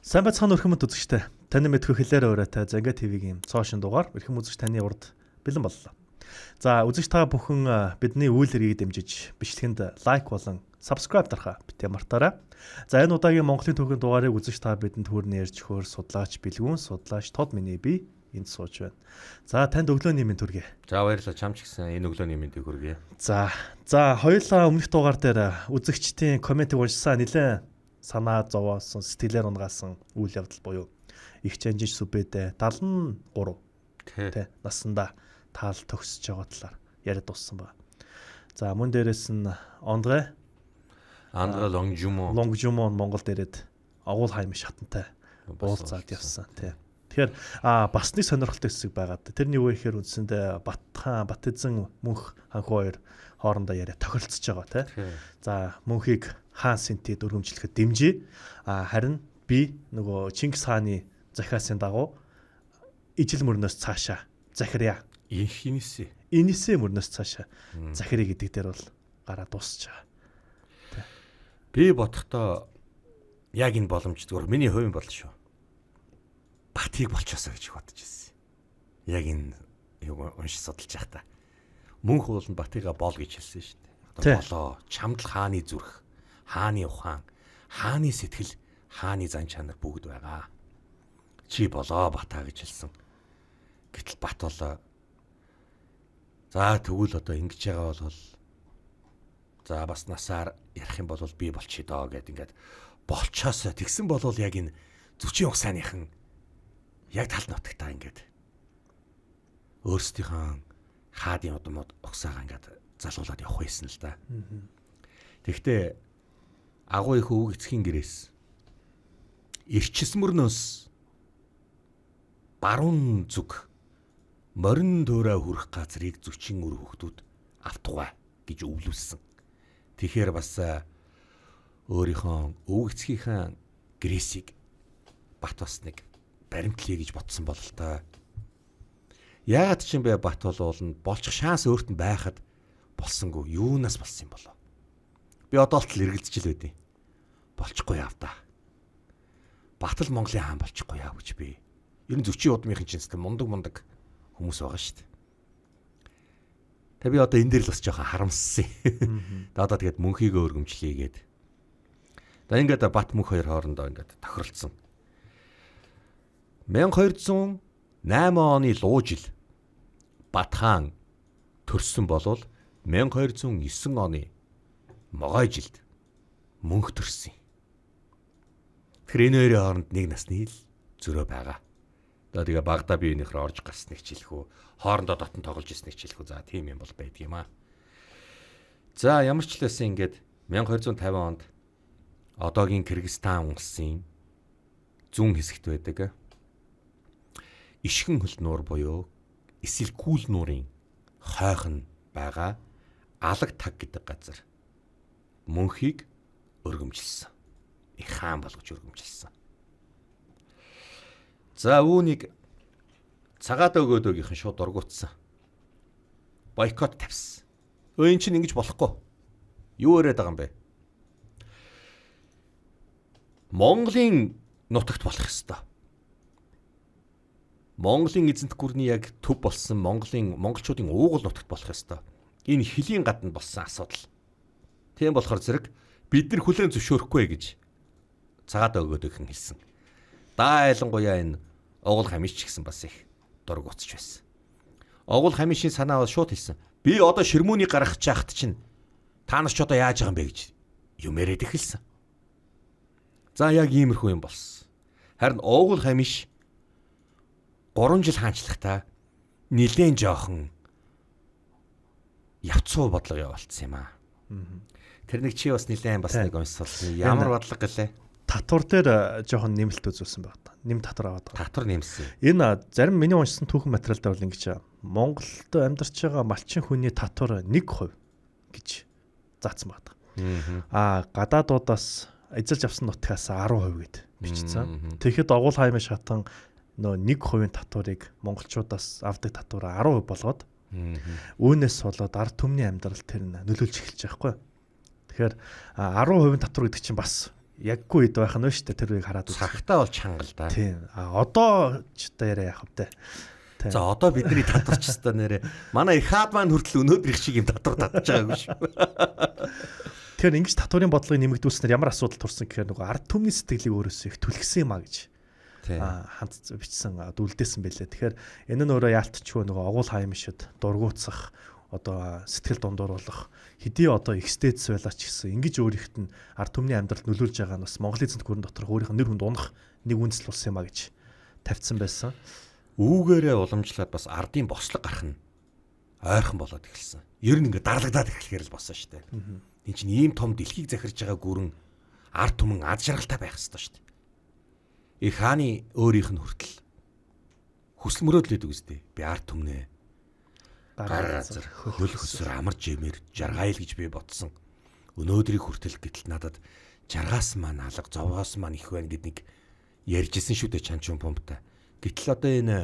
Сайн байцгаана өрхөн мэд үзэгчтэй. Таны мэдхүй хэлээр ураатай Занга ТV-гийн цоо шин дугаар өрхөн үзэгч таны урд бэлэн боллоо. За үзэгч та бүхэн бидний үйл хэргийг дэмжиж бичлэгэнд лайк болон subscribe дарахаа битгий мартаарай. За энэ удаагийн Монголын түүхийн дугаарыг үзэгч та бидэнд хүрнэ ярьж хөөр судлаач Бэлгүүн судлаач Тод миний би энд сууж байна. За танд өглөөний мэнд хүргэе. За баярлалаа, чам ч гэсэн энэ өглөөний мэндийг хүргэе. За хоёулаа өмнөх дугаар дээр үзэгчдийн комментиг уншсан, нэлээд санаа зовоосон, сэтгэлээр унгаасан үйл явдал буюу их чанжиж Сүбэдэ 73 тэ наснда таал төгсөж байгаа талаар яриад дууссан байна. За мөн дээрэс нь Андре Лонгжумо Лонгжумо Монголд ирээд Огуул хаймын шатантай уулзаад явсан тий. Тэгэхээр бас нэг сонирхолтой хэсэг байгаад тэрний юу гэхээр үндсэндээ Батхан, Бат эзэн, Мөнх ханхүү хоёр хоорондоо яриа тохиролцож байгаа тий. За Мөнхийг хаан сэнтэд өргөмжлөхөд дэмжиж, харин би нөгөө Чингис хааны захиасын дагуу ижил мөрнөөс цаашаа захирья. Инхинесээ. Инесээ мөрнөөс цаашаа захирья гэдэг дээр бол гараа дуусч байгаа. Би бодохдоо яг энэ боломж зүгээр миний хувийн бодол шүү. Батыг болчоосоо гэж бодож ирсэн. Яг энэ юг уншиж судалж байхдаа. Мөнх ууланд Батыга бол гэж хэлсэн шүү дээ. Одоо болоо, чамд л хааны зүрх, хааны ухаан, хааны сэтгэл, хааны зан чанар бүгд байгаа. Чи болоо Бата гэж хэлсэн. Гэтэл Бат болоо. За тэгвэл одоо ингэж байгаа бол за бас насаар ярих юм бол би болчихъё доо гэд ингээд болчоосоо тэгсэн бол яг энэ зүчийн угсааныхан яг тал нутагтаа ингээд өөрсдийнхөө хаадын удамуд угсаагаа ингээд залуулаад явах байсан л да. Тэгвэл агуу их өвөг эцгийн гэрээс ирчис мөрнөөс баруун зүг морин төөрөө хүрэх газрыг зүчин үр хөвгтүүд автугай гэж өвлүүлсэн. Тэгэхээр бас өөрийнхөө өвөг эцгийнхээ гэрээсийг Бат бас нэг баримтлая гэж бодсон бололтой. Яагаад ч юм бэ Бат бол ууланд болчих шанс өөрт нь байхад болсонгүй. Юунаас болсон юм болоо? Би одоо л эргэлзэж л байдیں۔ Болчихгүй яав та. Батал Монголын хаан болчихгүй яав гэж би. Ер нь зүчийн удмынхын чинь сэтгэл мундаг хүмүүс байгаа шүү дээ. Тэг би одоо энэ дээр л бас жоохон харамссан. Тэг одоо тэгээд мөнхийгөө өргөмжлөе гээд. За ингээд Бат мөнх хоёр хоорондоо ингээд тохиролцсон. 1208 оны луу жил Бат хаан төрсөн болвол 1209 оны могой жилд мөнх төрсөн. Тэгэхээр энэ хоёрын хооронд нэг насны л зөрөө байгаа. За тэгээ Багдаа биеийнхээ орж гарсныг ч хэлэх үү, хоорондоо дотн тоглож ирснийг ч хэлэх үү. За тийм юм бол байдаг юм аа. За ямар ч л байсан ингээд 1250 онд одоогийн Кыргызстан улсын зүүн хэсэгт байдаг Ишхэн хөл нуур буюу Исилкүүл нуурын хойхон байгаа Алаг таг гэдэг газар мөнхийг өргөмжилсөн. Их хаан болгож өргөмжилсөн. За үүнийг цагаат өгөөдөөгийнхэн шууд дургуутсан. Бойкот тавьсан. Өө эн чинь ингэж болохгүй. Юу яриад байгаа юм бэ? Монголын нутагт болох ёстой. Монголын эзэнт гүрний яг төв болсон Монголын монголчуудын уугуул нутагт болох ёстой. Энэ хөлийн гадна болсон асуудал. Тийм болохоор зэрэг бид нар хүлээн зөвшөөрөхгүй гэж цагаат өгөөдөөхөн хэлсэн. Даа айлангуяа энэ Огол хамиш ч гэсэн бас их дург уцж байсан. Огол хамишийн санаа бол шууд хэлсэн. Би одоо ширмүүнийг гаргах чахт чинь та нар ч одоо яаж байгаа юм бэ гэж юм яриад эхэлсэн. За яг иймэрхүү юм болсон. Харин Огол хамиш 3 жил хаанчлахдаа нилээн жоохон явцуу бодлого явуулсан юм аа. Тэр нэг чи бас нилээн бас нэг уншсан. Ямар бодлого гэлээ? Татвар дээр жоохон нэмэлт үзүүлсэн байна. Нэм татвар аваад байгаа. Татвар нэмсэн. Энэ зарим миний уншсан түүхэн материал дээр бол ингэж Монголд амьдарч байгаа малчин хүний татвар 1% гэж заасан байна. Гадаадуудаас эзэлж авсан нутгаас 10% гэд бичсэн. Тэгэхэд Огуул хаймын шатан нөө 1% татварыг монголчуудаас авдаг татвараа 10% болгоод үүнээс болоод ард түмний амьдрал тэр нөлөөлж эхэлж байгаа хгүй. Тэгэхээр 10% татвар гэдэг чинь бас Яггүй хэд байх нь шүү дээ, тэр үеийг хараад үзэх. Цагтаа бол чанга л да. Тийм. А одоо ч одоо яриа яах вэ? Тийм. За одоо бидний татварч өстой нэрээ. Манай их хаад маань хүртэл өнөөдөр их шиг юм татвар татж байгаагүй шүү. Тэгэхээр ингэж татварын бодлогыг нэмэгдүүлснээр ямар асуудал төрсэн гэхээр нөгөө ард түмний сэтгэлийг өөрөөсөө их түлхсэн юм а гэж ханд бичсэн дүлдээсэн байлээ. Тэгэхээр энэ нь өөрөө яалтчгүй нөгөө огуул хаймшид дургуутсах, одоо сэтгэл дундууруулах хэдий одоо экстэц байлаа ч гэсэн ингэж өөрийнхт нь ард түмний амьдралд нөлөөлж байгаа нь бас Монголын эзэнт гүрэн доторх өөрийнх нь нэр хүнд унах нэг үндэслэл болсон юм а гэж тавьсан байсан. Үүгээрээ уламжлаад бас ардын бослог гарах нь ойрхон болоод эхэлсэн. Ер нь ингээд дарлагдаад эхлэхээр л болсон шүү дээ. Энд чинь ийм том дэлхийг захирж байгаа гүрэн ард түмэн ад жаргалтай байх ёстой шүү дээ. Их хааны өөрийнх нь хүртэл хүсэл мөрөөдөл өгдөг үстэй. Би ард түмнээ гар газар хөл хөсөр амар жимээр жаргайл гэж би бодсон. Өнөөдрийг хүртэл гэтэл надад жаргаас маань алга, зовоос маань их байна гэд нэг ярьжсэн шүү дээ чанчун пумптай. Гэтэл одоо энэ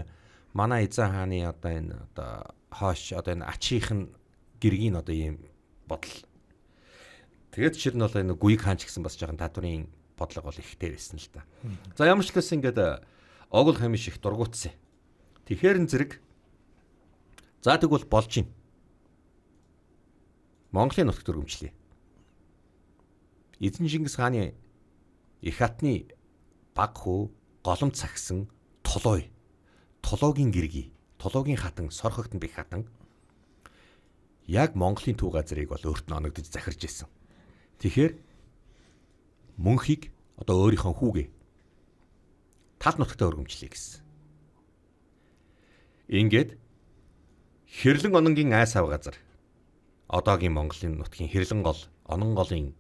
манай эзэн хааны одоо энэ одоо хоош одоо энэ ачийнх нь гэргийн одоо ийм бодол. Тэгээд жишээ нь бол энэ гуйг хаан ч гэсэн бас жоохон татварын бодлого бол ихтэй байсан л да. За ямар ч л байсан ингээд огол хамиш их дургуутсан. Тэгэхээр н зэрэг за тэгвэл болж юм. Монголын нутагт өргөмжлөе. Эзэн Чингис хааны их хатны баг хүү голомт сахисан Толой. Толоогийн гэргий, Толоогийн хатан, Сорхогтон бих хатан яг Монголын төв газрыг бол өөрт нь оногдож захирж исэн. Тэгэхээр мөнхийг одоо өөрийнхөө хүүгээ тал нутагтаа өргөмжлөе гэсэн. Ингээд Хэрлэн ононгийн айс ав газар одоогийн Монголын нутгийн Хэрлэн гол, Онон голын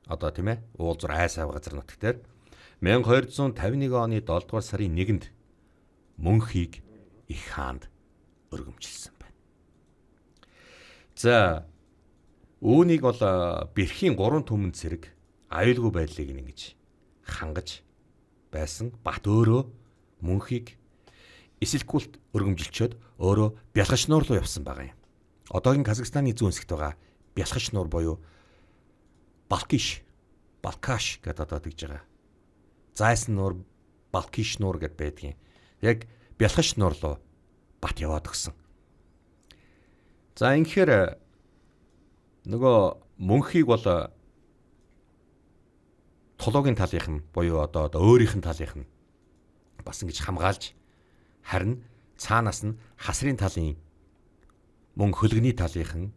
одоо тийм ээ уулзар айс ав газар нутаг дээр 1251 оны 7 дугаар сарын 1-нд мөнхийг их хаанд өргөмжилсөн байна. За үүнийг бол бэрхийн 3 түмэн цэрэг аюулгүй байдлыг ингэж хангаж байсан. Бат өөрөө мөнхийг Исэлкүлт өргөмжилчөөд өөрөө Бялхаш нуур руу явсан байгаа юм. Одоогийн Казахстаны зүүн хэсэгт байгаа Бялхаш нуур буюу Балкиш, Балкаш гэдээ одоо тэгж байгаа. Зайсан нуур, Балкиш нуур гэд байдгийн. Яг Бялхаш нуур руу Бат яваад өгсөн. За ингэхээр нөгөө мөнхийг бол Толоогийн талынх нь буюу одоо өөрийнх нь талынх нь бас ингэж хамгаалж харин цаанаас нь хасрын талын мөн хөлгөний талынхан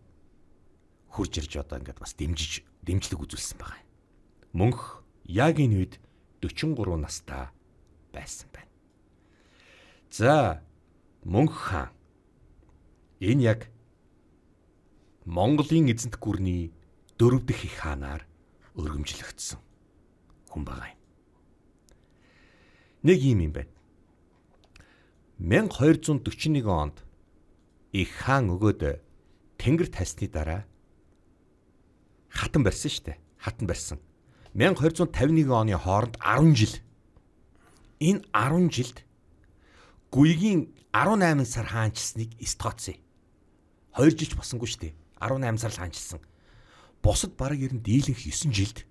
хурж ирж одоо ингээд бас дэмжлэг үзүүлсэн байгаа юм. Мөнх яг энэ үед 43 настай байсан байна. За Мөнх хаан энэ яг Монголын эзэнт гүрний дөрөв дэх их хаанаар өргөмжлөгдсөн хүн байгаа юм. Нэг юм байна. 1241 онд их хаан өгөөд тэнгэр тасны дараа хатан барьсан шүү дээ. Хатан барьсан. 1251 оны хооронд 10 жил. Энэ 10 жилд гуйгийн 18 сар хаанчсныг эс тооцъё. 2 жилч босонгүй шүү дээ. 18 сар л хаанчилсан. Бусад бараг ер нь дийлэнх 9 жилд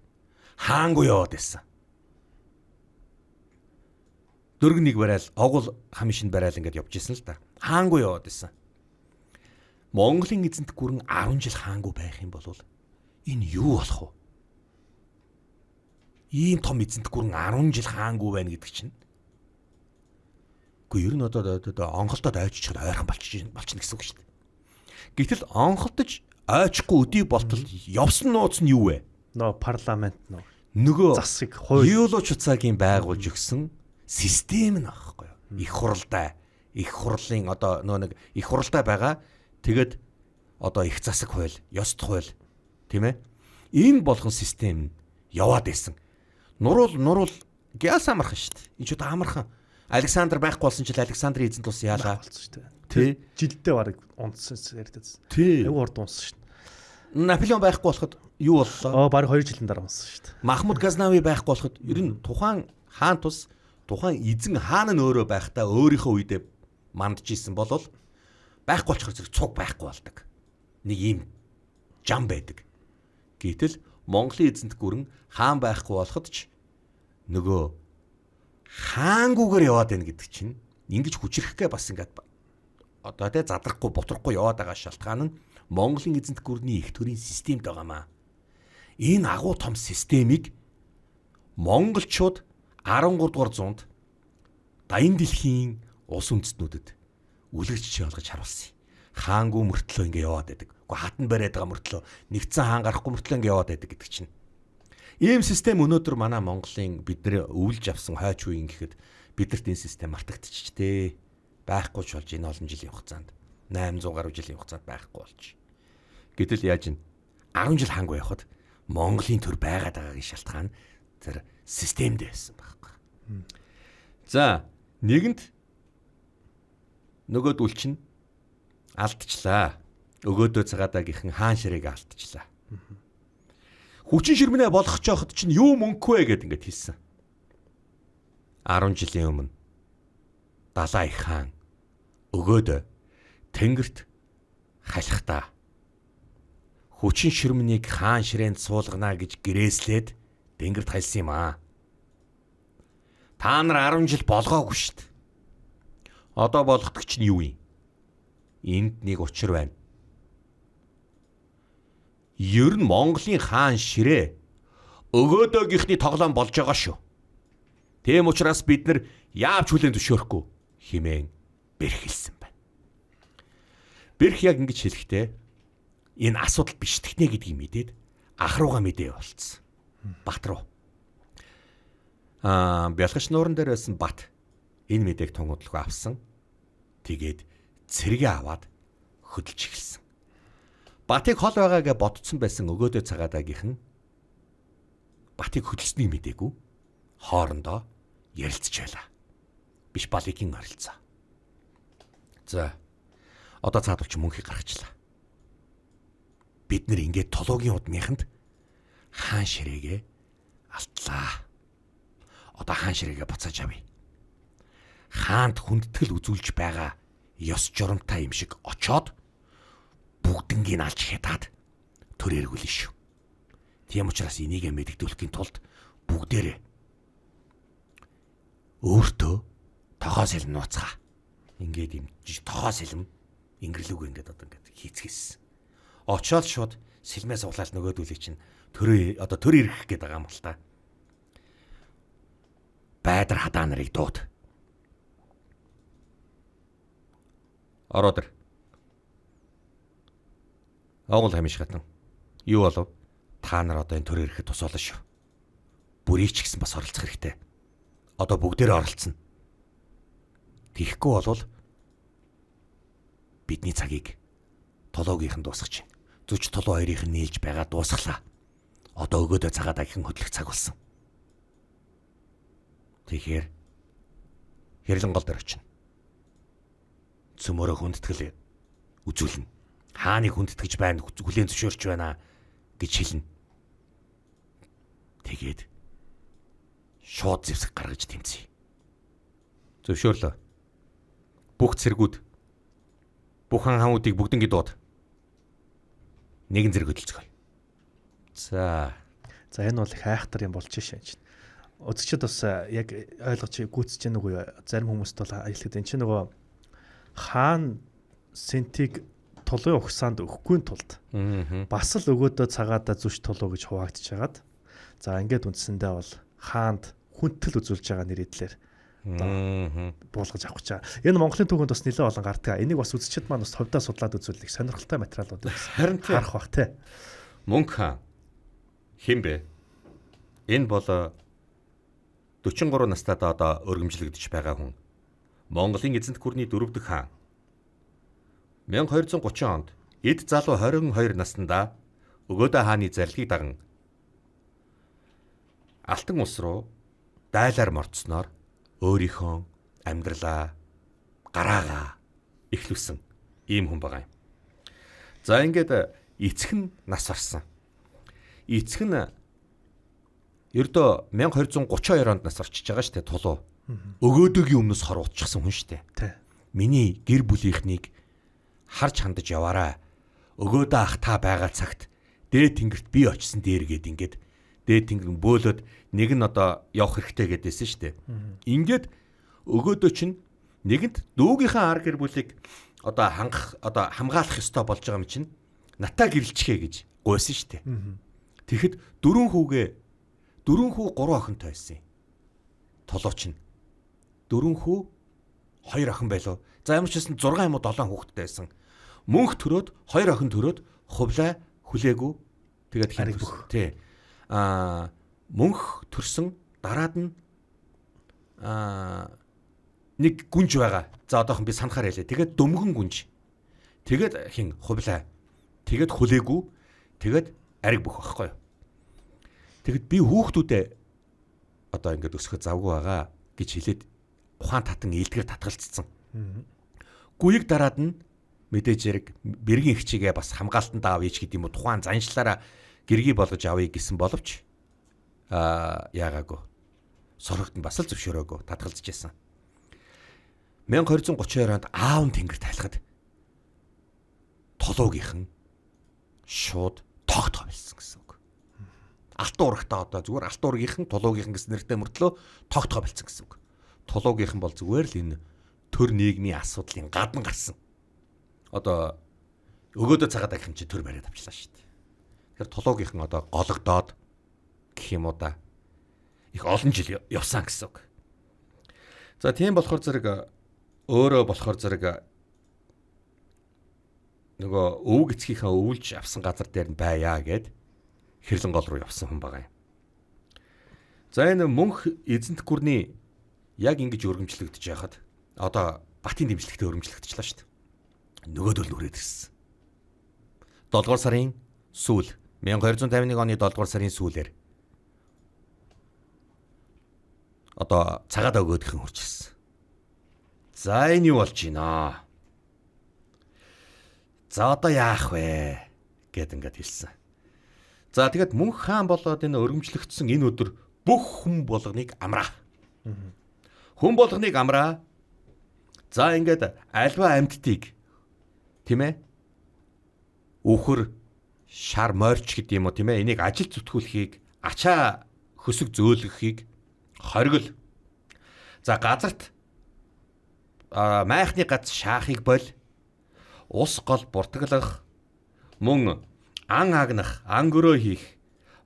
хаангүй яваад байсан. Дөрөг нэг барайл, огул хамшинд барайл ингээд явж исэн л да. Хаангүй яваад исэн. Монголын эзэнт гүрэн 10 жил хаангүй байх юм бол энэ юу болох вэ? Ийм том эзэнт гүрэн 10 жил хаангүй байна гэдэг чинь. Гэхдээ ер нь одоо онголтод ойччиход ойрхон болчихно гэсэн үг шүү дээ. Гэтэл онголтож ойчихгүй өдий болтол явсан нууц нь юу вэ? Нөө парламент нөө. Нөгөө засаг хууль Юулуучуцаагийн байгуулж өгсөн систем нь аахгүй юу? Их хуралдаа, их хурлын одоо нөө нэг их хуралдаа байгаа. Тэгээд одоо их засаг хууль, ёсд хууль тийм ээ. Энэ болгон систем нь яваад байсан. Нуруул гяс амархан шүү дээ. Энэ ч одоо амархан. Александр байхгүй болсон чил Александрын эзэнт ус яалаа болсон шүү дээ. Тий. Жилдээ бараг унтсан ярьдсан. Тий. Айгу урд унсан шүү дээ. Наполеон байхгүй болоход юу боллоо? Бараг 2 жилийн дараа унсан шүү дээ. Махмуд Газнави байхгүй болоход ер нь тухайн хаан тус тухайн эзэн хаан нь өөрөө байхдаа өөрийнхөө үедээ мандж исэн болол байхгүй болчихоор зэрэг цуг байхгүй болдог. Нэг ийм жам байдаг. Гэтэл Монголын эзэнт гүрэн хаан байхгүй болоход ч нөгөө хаангүйгээр яваад байна гэдэг чинь ингэж хүчрэхгээ бас ингээд одоо тэ задрахгүй бутрахгүй яваад байгаа шалтгаан нь Монголын эзэнт гүрний их төрийн системд байгаамаа. Энэ агуу том системийг монголчууд 13 дугаар зуунд даян дэлхийн улс үндэстнүүдэд үлгэр жишээ болгож харуулсан. Хаангүй мөртлөө ингэ яваад байдаг. Гэхдээ хатан бариад байгаа мөртлөө нэгдсэн хаан гарахгүй мөртлөө ингэ яваад байдаг гэдэг чинь. Ийм систем өнөөдөр манай Монголын бид нэр өвлж авсан хойч үеийн гэхэд бидэрт энэ систем мартагдчихжээ. Байхгүй ч болж энэ олон жилийн хугацаанд 800 гаруй жилийн хугацаанд байхгүй болж. Гэтэл яаж ин 10 жил хаангүй явхад Монголын төр байгаад байгаагийн шалтгаан тэр системд байсан байхгүй. За нэгэнд нөгөөдөл чинь алдчихлаа. Өгөөдөө цагаадаагийнхан хаан ширээг алдчихлаа. Хүчин ширмэнэ болох жооход чинь юу мөнгөгүй вэ гэд ингээд хэлсэн. 10 жилийн өмнө Далай их хаан өгөөдөө тэнгэрт халихдаа хүчин ширмэнийг хаан ширээнд суулгана гэж гэрээслээд тэнгэрт халсан юм аа. Та нар 10 жил болгоогүй шүү дээ. Одоо болгодог чинь юу юм? Энд нэг учир байна. Ер нь Монголын хаан ширээ өгөөдөөгийнхний тоглоом болж байгаа шүү. Тийм учраас бид нар яавч хүлээн зөвшөөрөхгүй хэмээн бэрхэлсэн байна. Бэрх яг ингэж хэлэхдээ энэ асуудал биштгэнэ гэдгийг мэдээд ах руугаа мэдээ болцсон. Бат руу. Бялгаш нууран дээр байсан Бат энэ мэдээг тун удалгүй авсан. Тэгээд цэргээ аваад хөдөлж эхэлсэн. Батыг хол байгаагаа бодцсон байсан өгөөдөө цагаадаагийнхан Батыг хөдөлснийг мдээгүй хоорондоо ярилцж байлаа. Биш балигийн оролцоо. За одоо цаадвал чи мөнхийг гаргачлаа. Бид нэр ингээд толоогийн удмынханд хаан ширээгээ алтлаа. Одоо хаан ширээгээ буцааж авъя. Хаанд хүндэтгэл үзүүлж байгаа ёс журамтай юм шиг очоод бүгднгийг алж хятад төр эргүүлнэ шүү. Тийм учраас энийгээ мэдэгдүүлэхийн тулд бүгдээрээ өөртөө тохоо сэлэм нууцгаа. Ингээд юм тохоо сэлэм ингэрлүүг ингээд одоо ингээд хийцгээсэн. Очоод шууд сэлмээ суглаад нөгөөдүүлээ чинь төрөө одоо төр ирэх гээд байгаа юм л та. Байдар хадаа нарыг дууд. Ороод ир. Онгол хамиш хатан. Юу болов? Та нар одоо энэ төр ирэхэд тус болно шүү. Бүрийг ч гэсэн бас оролцох хэрэгтэй. Одоо бүгдээрээ оролцно. Тэгэхгүй болвол бидний цагийг толоогийнх нь дуусгах чинь. Зүч толоо хоёрынх нь нийлж байгаа дуусглаа. Одоо өгөөдөө цагаад агихан хөдлөх цаг болсон. Тэгэхээр хэрлэн гол дээр очино. Цөмөрөө хүндэтгэл үзүүлнэ. Хааныг хүндэтгэж байна, хүлээн зөвшөөрч байна гэж хэлнэ. Тэгээд шууд зэвсэг гаргаж тэмцэе. Зөвшөөрлөө. Бүх цэргүүд, бүх хан хамуудыг бүгднгийн дууд. Нэгэн зэрэг хөдөлцгөөе. За. За энэ бол их айхтар юм болж шээ чинь. Үзэгчид бас яг ойлгож гүйцэж гэнэ үгүй зарим хүмүүст бол хэлэхэд энэ чинь нөгөө хаан сентиг тулын угсаанд өгөхгүй тулд бас л өгөөдөө цагаадаа зүш тулуу гэж хуваагдчихагаад за ингээд үндсэндээ бол хаанд хүндэтгэл үзүүлж байгаа нэрийдлэр буулгаж авах гэж байгаа. Энэ Монголын түүхэнд бас нэлээд олон гардаг. Энийг бас үзэгчид маань бас хувьдаа судлаад үзвэл их сонирхолтой материалууд байсан. Харин харах бах те. Мөнх хаан хэн бэ? Энэ бол 43 настай одоо өргөмжлөгдөж байгаа хүн. Монголын эзэнт гүрний дөрөв дэх хаан. 1230 онд эд залуу 22 наснда Өгөөдөө хааны зарлигийг даган Алтан улс руу дайлаар морцсноор өөрийнхөө амьдралаа гараагаа эхлүүлсэн ийм хүн байгаа юм. За ингээд эцэг нь нас барсан. Эцэг нь ердөө 1232 онд нас орчиж байгаа шүү дээ тулуу. Өгөөдөөгийн өмнөөс хорвоотчихсан хүн шүү дээ. Тэ. Миний гэр бүлийнхнийг харж хандаж яваарай. Өгөөдөө ах та байгаа цагт Дээд тэнгэрт би очисон дээр гээд ингээд дээд тэнгэр бөөлөд нэг нь одоо явах хэрэгтэй гэдээсэн шүү дээ. Ингээд өгөөдөө чинь нэгэнт дүүгийнхээ ар гэр бүлийг одоо хангах одоо хамгаалах ёстой болж байгаа юм чинь натаа гэрэлчихээ гэж гуйсан шүү дээ. Тэгэхэд дөрвөн хүү 3 охинтой байсан юм. Толооч нь дөрвөн хүү 2 охин байлоо. За ямар ч байсан 6 юм уу 7 хүүхэдтэй байсан. Мөнх төрөөд 2 охин төрөөд хувлаа хүлээгүй тэгээд Ариг бүх. Тий. Мөнх төрсөн дараад нь нэг гүнж байгаа. За одоохон би санахаар хэлээ. Тэгээд дөмгөн гүнж. Тэгээд хин хувлаа. Тэгээд хүлээгүй. Тэгээд ариг бүх байхгүй юу. Тэгэд би хүүхдүүдээ одоо ингээд өсгөх завгүй байгаа гэж хэлээд ухаан татан илдгэр татгалцсан. Гүйг дараад нь мэдээж хэрэг бэргийн хчигээ бас хамгаалтанд авъя ч гэдэг юм уу тухайн заншлаараа гэргий болгож авъя гэсэн боловч яагаагүй. Сорогт нь бас л зөвшөөрөөгүй татгалзаж байсан. 1232 онд аав нь тэнгэр тайлахад толуугийнхан шууд тогтоо болсон гэсэн үг. Алтан урагтаа одоо зүгээр алтан ургийнхан тулуугийнхан гэсэн нэртэй мөртлөө тогтгоо болцсон гэсэн үг. Тулуугийнхан бол зүгээр л энэ төр нийгмийн асуудлын гадна гарсан. Одоо өгөөдөө цагаад ахын чи төр бариад авчлаа шүү дээ. Тэгэхээр тулуугийнхан одоо гологдоод гэх юм уу да. Их олон жил явсан гэсэн үг. За тийм болохоор зэрэг өөрөө болохоор зэрэг нөгөө өвөг эцгийнхээ өвлж авсан газар дээр нь байя гэд хэрлэн гол руу явсан хүн байгаа юм. За энэ мөнх эзэнт гүрний яг ингэж өргөмжлөгдөж байхад одоо Батын дэмжлэгтэй өргөмжлөгдчихлаа шүү дээ. Нөгөөдөл нүрээд ирсэн. 7 дугаар сарын сүүл 1251 оны 7 дугаар сарын сүүлээр одоо цагаат өгөөдхөн хурж ирсэн. За энэ юу болж байна? За одоо яах вэ гэд ингээд хэлсэн. За тэгэд мөнх хаан болоод энэ өргөмжлөгдсөн энэ өдөр бүх хүн болгоныг амраа. Хүн болгоныг амраа. За ингээд альва амьтдыг тийм ээ үхэр шар морч гэдэг юм уу тийм ээ энийг ажил зүтгүүлэхийг ачаа хөсөг зөөлгөхийг хоригл. За газарт майхны гац шаахыг боль. Ус гол буртаглах, мөн ан агнах, ан гөрөө хийх,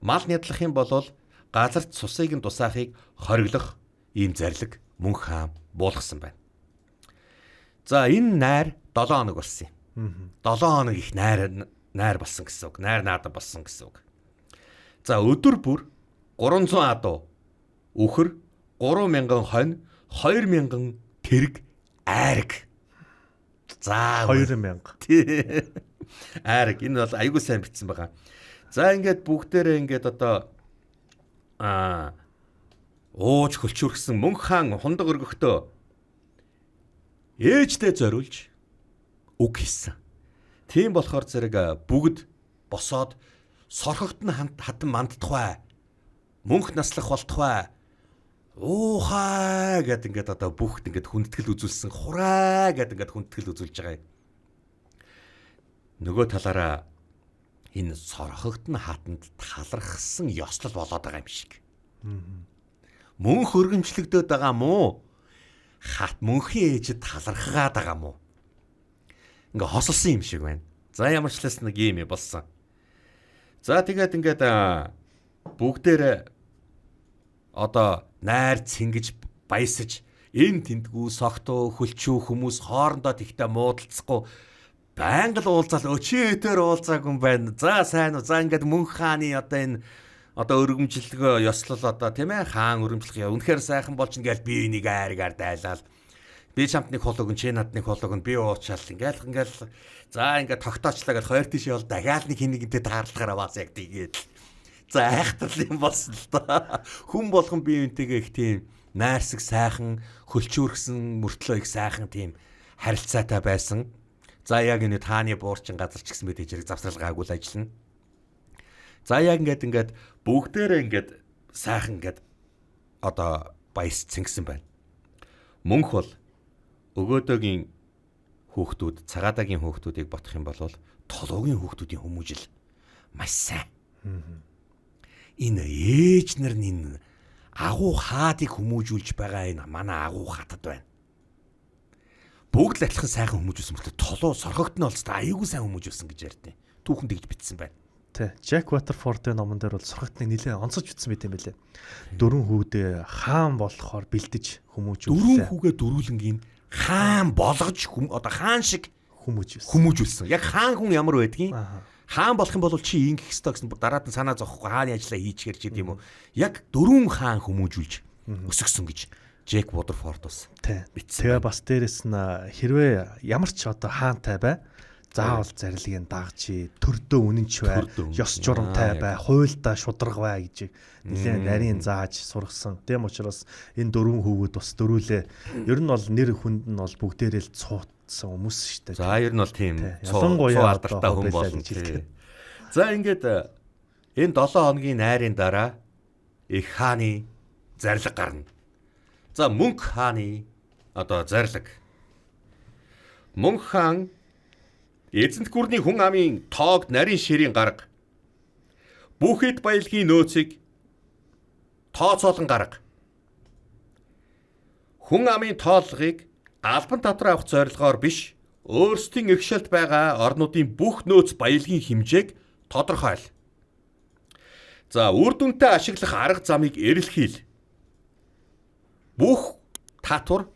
мал нядлах юм бол газарт цусыг нь тусаахыг хориглох ийм зарлиг мөнх хаан буулгасан байна. За энэ найр 7 хоног болсон юм. 7 хоног их найр болсон гэсэн үг. Найр наадам болсон гэсэн үг. За өдөр бүр 300 адуу, үхэр 3000 хонь, 2000 тэрэг айраг. За 2000. Айраг энэ бол айгүй сайн бичсэн байгаа. За ингээд бүгдээрээ ингээд одоо ууж хөлчүүрхсэн мөнх хаан хундаг өргөхдөө ээждээ зориулж үг хэлсэн. Тийм болохоор зэрэг бүгд босоод сорхогт нь хатан манддах бай. Мөнх наслах болтох бай. Уухай гэд ингээд одоо бүгд ингээд хүндэтгэл үзүүлсэн, хураа гэд ингээд хүндэтгэл үзүүлж байгаа юм. Нөгөө талаараа энэ сорхогт нь хатанд талархсан ёслол болоод байгаа юм шиг. Мөнх өргөмжлөгдөд байгаа мó? Хат мөнхийн ээжид талархгаад байгаа мó? Ингээ хосолсон юм шиг байна. За ямар ч лээс нэг юм болсон. За тэгээд ингээд бүгдээрээ одоо найр цэнгэж баясаж энэ тэндгүү согтуу хөлчүү хүмүүс хоорондоо тэгтээ муудалцахгүй байнга л уулзаал өчөөтөр уулзаагүй юм байна. За сайн уу. За ингээд мөнх хааны одоо энэ одоо өргөмжлөгөө ёслол одоо тийм ээ хаан өргөмжлөх үнэхээр сайхан болж ингээл би энийг айргаар дайлал. Би чамд нэг хол өгөн, чи над нэг хол өгөн, би уучаал ингээл ингээл за ингээд тогтоочлаа гэл хоёр тийш явал дахиад нэг хин нэгэнтэй таарлахаар бас яг тийгээд. За айхтар юм болсон л доо. Хүн болгон бие биентэйгээ их тийм найрсаг сайхан хөлчүүрхсэн мөртлөө их сайхан тийм харилцаатай байсан. За яг энэ тааны буурчин газар ч гэсэн мэдээж хэрэг завсрал гаагүй л ажиллана. За яг ингээд ингээд бүгдээрээ ингээд сайхан ингээд одоо баяс цэнгсэн байна. Мөнх бол өгөөдөөгийн хүүхдүүд, цагаадагийн хүүхдүүдийг бодох юм бол толгойн хүүхдүүдийн хүмүүжил Маш сайн. Энэ ээж нар нь энэ агуу хаадыг хүмүүжүүлж байгаа энэ манай агуу хатад байна. Бүгд л адилхан сайхан хүмүүжүүлсэн мөртлөө толоо сорхогт нь олцтой аюулгүй сайн хүмүүжүүлсэн гэж ярьдیں۔ Түүхэн тэгж бичсэн байна. Тэ. Джек Ватерфордын номон дээр бол сорхогтныг нэлээд онцож бичсэн байт юм билээ. Дөрвөн хүүдээ хаан болохоор бэлдэж хүмүүжүүлсэн. Дөрвөн хүүгээ дөрүүлэнгийн хаан болгож одоо хаан шиг хүмүүжүүлсэн. Хүмүүжүүлсэн. Яг хаан хүн ямар байдгийг хаан болох юм бол чи ингэх ёстой гэсэн дараад нь санаа зовхгүй хааны ажлаа хийчихэр ч гэдэм юм уу. Яг дөрвөн хаан хүмүүжүүлж өсгсөн гэж Джек Ватерфорд бас бичсэн. Тэгээ бас дээрэс нь хэрвээ ямар ч одоо хаантай бай заавал зарилгийг дагж, төрдөө үнэнч бай, ёс журамтай бай, хуйлдаа шударга бай гэж нэлээд нарийн зааж сургасан. Тийм учраас энэ дөрвөн хүүгүүд бас дөрүүлээ. Ер нь бол нэр хүнд нь бол бүгдээрээ л цуутсан хүмүүс шүү дээ. За ер нь бол тийм цуу алдартай хүн болно гэж хэлдэг. За ингээд энэ 7 хоногийн найрын дараа их хааны зарлиг гарна. За Мөнх хааны одоо зарлиг. Мөнх хаан эзэнт гүрний хүн амын тоог нарийн ширийн гарга. Бүх эд баялагын нөөцийг тооцоолон гарга. Хүн амын тооллогыг албан татвар авах зорилгоор биш, өөрсдийн эгшэлд байгаа орнуудын бүх нөөц баялагын хэмжээг тодорхойл. За үр дүнтэй ашиглах арга замыг эрэлхийл. Бүх татвар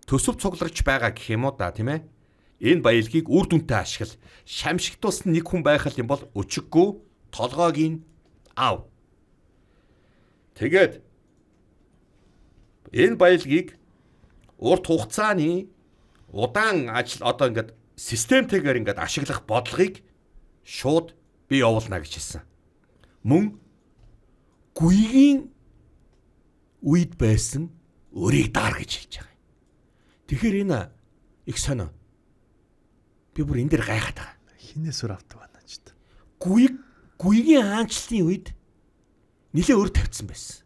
төсөв цугларч байгаа гэх юм уу да, тийм ээ? Энэ баялагийг үр дүнтэй ашигла. Шамшигтуулсан нэг хүн байх юм бол өчиггүй толгойг нь ав. Тэгээд энэ баялагийг урт хугацааны удаан ажил одоо ингээд системтэйгээр ингээд ашиглах бодлогыг шууд бий явуулна гэж хэлсэн. Мөн гүйгийн үед байсан өрийг даар гэж хэлж байгаа юм. Тэгэхээр энэ их сонио. Би бүр энэ дээр гайхаад байгаа. Хинээс өр авдаг байна ч гэдэг. Гүйгийн хаанчлалын үед нэлээ өр тавьсан байсан.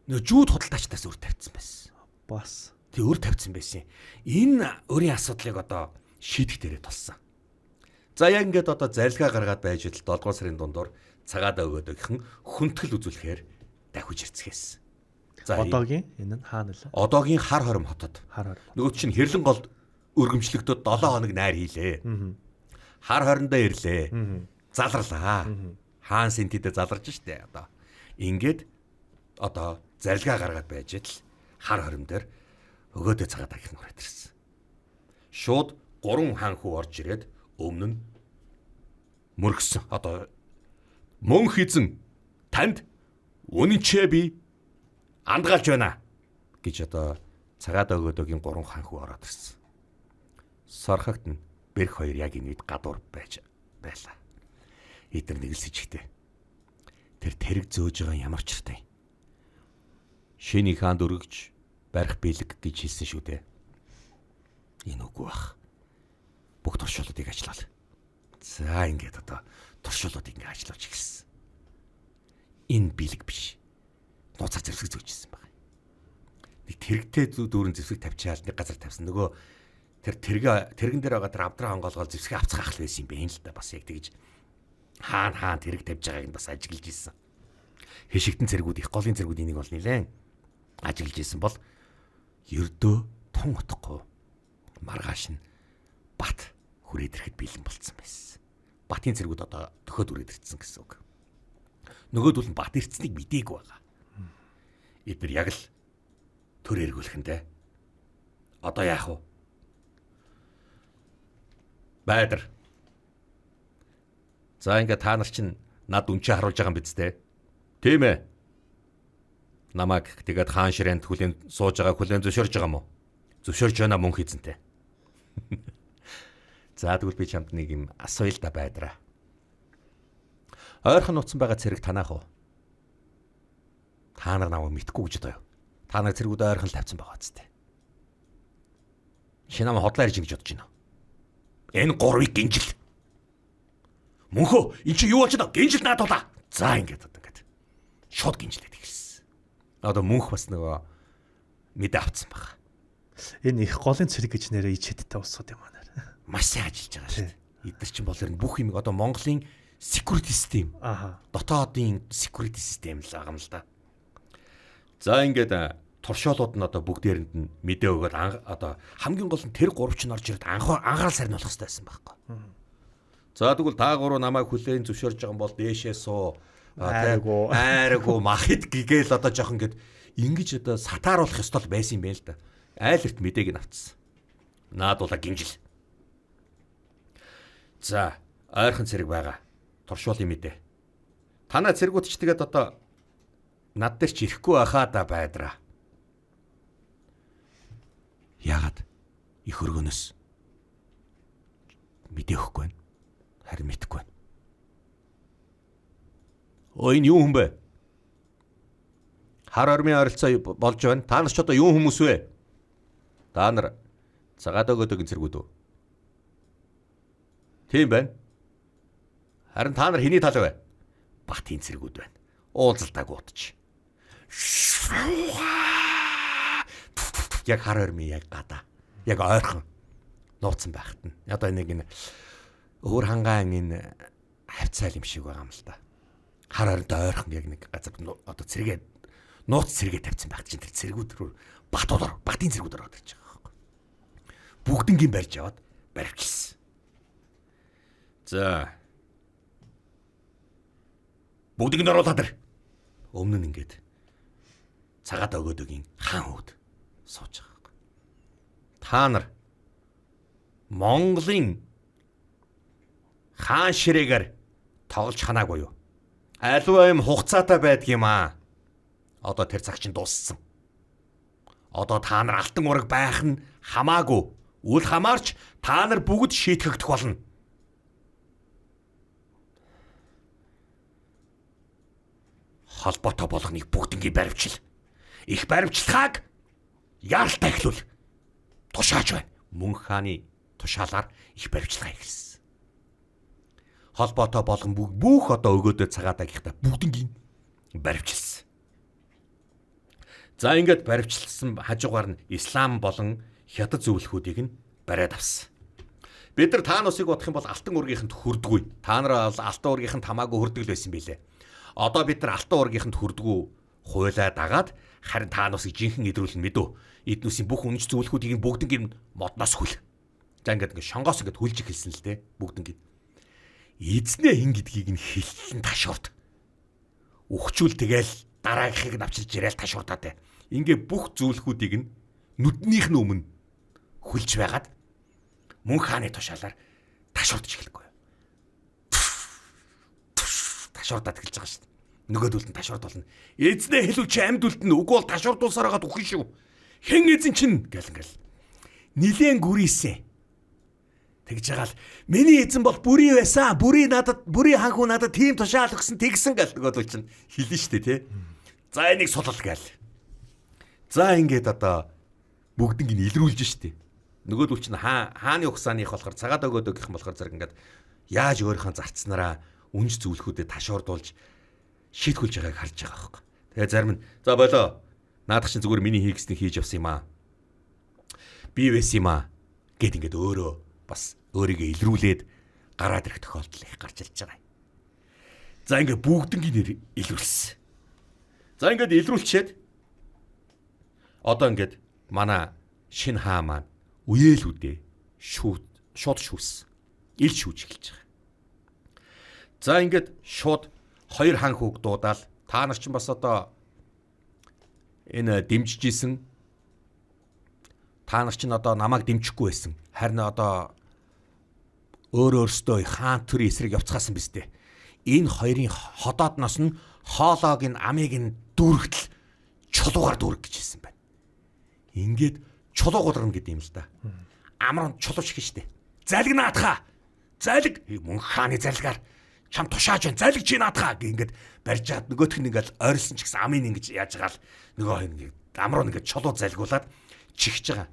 Нөө жүүд худалдаачдаас өр тавьсан байсан. Бас. Тэг өр тавьсан байсан. Энэ өрийн асуудлыг одоо шийдэх дээрээ тулсан. За яг ингээд одоо зарилгаа гаргаад байж идэл 7 дугаар сарын дундуур цагаадаа өгөөд гихэн хүндэтгэл үзүүлэхээр дахиж ирцгээсэн. За одоогийн энэ нь хаана лээ? Одоогийн хар хором хотод. Хар хором. Нөгөө чинь хэрлэн гол өргөмжлөгдөд 7 хоног найр хийлээ. Хар хориндоо ирлээ. Залрлаа. Хаан сэнтидэ заларж штэ одоо. Ингээд одоо зарилгаа гаргаад байж идэл хар хором дээр өгөөдөө цагаадаа гэх нүрээд ирсэн. Шууд 3 хаан хүү орж ирээд өмнө нь мөргсөн. Одоо мөнх эзэн танд үнэнчээ би андгаалж байна гэж одоо цагаадаа өгөөдөөгийн 3 хаан хүү ороод ирсэн. Сорхогт нь бэрх хоёр яг энэ үед гадуур байж байлаа. Эдгээр нэг л сэжигтэй. Тэр тэрэг зөөж байгаа ямар ч хэртэй. Шиний хаанд өргөж барих бэлэг гэж хэлсэн шүү дээ. Энэ үгүй бах. Бүх туршуулуудыг ажиллаал. За ингээд одоо туршуулуудыг ингээд ажиллуулж эхэлсэн. Энэ бэлэг биш. Нууцаар зэвсэг зөөжсэн байна. Нэг тэрэгтэй дүүрэн зэвсэг тавьчаал нэг газар тавьсан. Нөгөө тэр тэрэгэн дээр байгаа тэр авдраа онгоолгоол зэвсгээ авцгаах л байсан юм бэ л да. Бас яг тэгж хаан тэрэг тавьж байгааг нь бас ажиглаж ирсэн. Хишигтэн цэргүүд их голын цэргүүд энийг бол нэлээд ажиглаж ирсэн бол ердөө тун утахгүй маргааш нь Бат хүрээд ирэхэд бэлэн болцсон байсан. Батын цэргүүд одоо төхөөд хүрээд ирсэн гэсэн үг. Нөгөөдөл нь Бат ирцнийг мдээгүй байгаа. Эдгээр яг л төр эргүүлэхэндээ одоо яах вэ? Байдар. За ингээ та нар чинь над үнчээ харуулж байгаа юм биз дээ. Тийм ээ. Намайг тэгээд хаан ширээнд хүлээн сууж байгаа хүлээн зөвшөөрж байгаа юм уу? Зөвшөөрж байна мөнх эзэнтэй. За тэгвэл би чамд нэг юм асууя л да байдраа. Ойрхон нууцсан байгаа цэрэг танаах уу? Та нар намайг мэдгүй гэж бодоё. Та нар цэргүүд ойрхон л тавьсан байгаа үстэй. Чи намайг хотлоо ярьж гэж бодож байна. Энэ гурвыг гинжил. Мөнхөө эн чи юу болж байна? Гинжил наад тулаа. За ингээд одоо ингээд шууд гинжлээд эхэлсэн. Одоо мөнх бас нөгөө мэдээ авцсан байгаа. Энэ их голын цэрэг гэж нэрээ ич хэдтэй усууд юм аа нэр. Маш сайн ажиллаж байгаа шүү дээ. Эдгээр чинь бол ер нь бүх юм одоо Монголын Security system. Аха. Дотоодын security system л байгаа юм л да. За ингээд туршуулууд нь одоо бүгдээрэнд нь мэдээ өгөөд одоо хамгийн гол нь тэр гурав чинь орж ирээд анхаарал сарниулах хэрэгтэй байсан байхгүй. За тэгвэл та гурав намайг хүлээн зөвшөөрж байгаа юм бол дээшээ суу айргүй айргүй махит гэгээл одоо жоох ингээд ингэж одоо сатааруулах ёстой байсан юм байна л да. Айл эрт мэдээг нь авцсан. Наадуулаа гинжил. За ойрхон цэрэг байгаа. Туршуулын мэдээ. Танаа цэргүүд ч тэгээд одоо над дээр ч ирэхгүй байхаа да байдраа. Яагаад их өргөнөөс мэдээ өгөхгүй байна. Харин мэдэхгүй байна. Өө энэ юу хүн бэ? Хар ормын ойролцоо болж байна. Та нар ч одоо юу хүмүүс вэ? Та нар цагаад өгөөдөг цэргүүд үү? Тийм байна. Харин та нар хэний тал вэ? Батын цэргүүд байна. Уулзалтаагүй удаж. Яг хар ормын яг гадаа. Яг ойрхон нууцсан байхад нь. Одоо нэг энэ өөр хангаан энэ хавцаал юм шиг байгаа юм л да. Хар оройд ойрхон яг нэг газар одоо цэргээ нууц цэргээ тавьсан байх чинь тэр цэргүүд рүү батууд батын цэргүүд ороод ирж байгаа байхгүй. Бүгднгийн барьж аваад баривчилсан. За. Бүгдийг нь оруулаад ир. Өмнө нь ингээд цагаад өгөөдөгийн хаан хүүд сууж байгаа байхгүй. Та нар Монголын хаан ширээгээр тоглож ханаагүй юу? Аливаа юм хугацаатай байдаг юм аа. Одоо тэр цаг чинь дууссан. Одоо та нар алтан ураг байх нь хамаагүй. Үл хамаарч та нар бүгд шийтгэгдэх болно. Холбоотой болгоныг бүгднгийн баривчил. Их баривчилгааг яаралтай эхлүүл. Тушааж байна. Мөнх хааны тушаалаар их баривчилгаа эхэлсэн. Холбоотой болгон бүх одоо өгөөдөө цагаатаагийнхаа бүгднгийн баривчилсан. За ингээд баривчилсан хажуугаар нь ислам болон хятад зөвлөхүүдийг нь бариад авсан. Бид нар та нусыг бодох юм бол алтан ургийнханд хүрдэггүй. Та нар бол алтан ургийнханд хамаагүй хүрдэг л байсан билээ. Одоо бид нар алтан ургийнханд хүрдэггүй хуйлаа дагаад харин та нусыг жинхэнэ идрүүлнэ мэдүү. Эднүсийн бүх үнэнч зөвлөхүүдийг бүгднгийн модноос хүл. За ингээд ингээд шонгоос ингээд хүлж эхэлсэн л дээ бүгднгийн. Эзнээ хин гэдгийг нь хэлсэн ташуурд. Үхчүүл тэгэл дараагийнхыг навчилж ирээл ташуурдаа те. Ингээ бүх зөвлөхүүдийг нь нүднийх нь өмнө хүлж байгаад мөн хааны тушаалаар ташуурдж эхэлгүй. Ташуурдаад эхэлж байгаа шүү дээ. Нөгөөдөл нь ташуурд болно. Эзнээ хэлүүл чи амьд үлдэнэ. Үгүй бол ташуурдуулсаар хагаад үхэн шүү. Хэн эзэн чинь гэл ингээл. Нилээн гүрийсэн. Тэгж байгаа л миний эзэн бол бүрий байсан. Бүрий надад, бүрий ханхүү надад тийм тушаал өгсөн тэгсэн гэл нөгөөдөл чинь хэлнэ шүү дээ тий. За энийг сулал гээл. За ингээд одоо бүгднийг нь илрүүлж штэ. Нөгөөдөл чинь хааны ухсааных болохоор цагаад өгөөд гэх юм болохоор зэрэг ингээд яаж өөрийнхөө зарцнараа үнж зөвлөхүүдэд ташуурдуулж шийтгүүлж байгааг харж байгаа байхгүй. Тэгээ зарим нь за болоо. Наадах чинь зүгээр миний хийгснийг хийж явсан юм аа. Би байсан юм аа гэд ингээд өөрөө бас өөрийгөө илрүүлээд гараад ирэх тохиолдол их гарч ирж байгаа. За ингээд бүгднгийн илрүүлсэн. За ингээд илрүүлчихэд одоо ингээд манай шинэ хаа маань үеэлүүдээ шууд шүүс. Ил шүүж эхэлж байгаа. За ингээд шууд хоёр хан хүүг дуудаал та нар чинь бас одоо энэ дэмжиж исэн. Та нар чинь одоо намайг дэмжихгүй байсан. Харин одоо өөр өөрсдөө хаан төрийн эсрэг явцгаасан биз дээ. Энэ хоёрын ходоодноос нь хоолоог нь амийг нь дүүрэгтэл чулуугаар дүүрэг гэж хэлсэн байна. Ингээд чулуу гударна гэдэг юм л да. Амар чулуу шиг штэ. Залиг наадхаа. Залиг мөн хааны залгаар чам тушааж байна. Залиг чи наадхаа гэх ингээд барьж чад нөгөөх нь ингээд ойрсон ч гэсэн амын ингэж яаж байгаа л нөгөө хоёр ингээд амруу ингээд чулуу залгуулад чихж байгаа.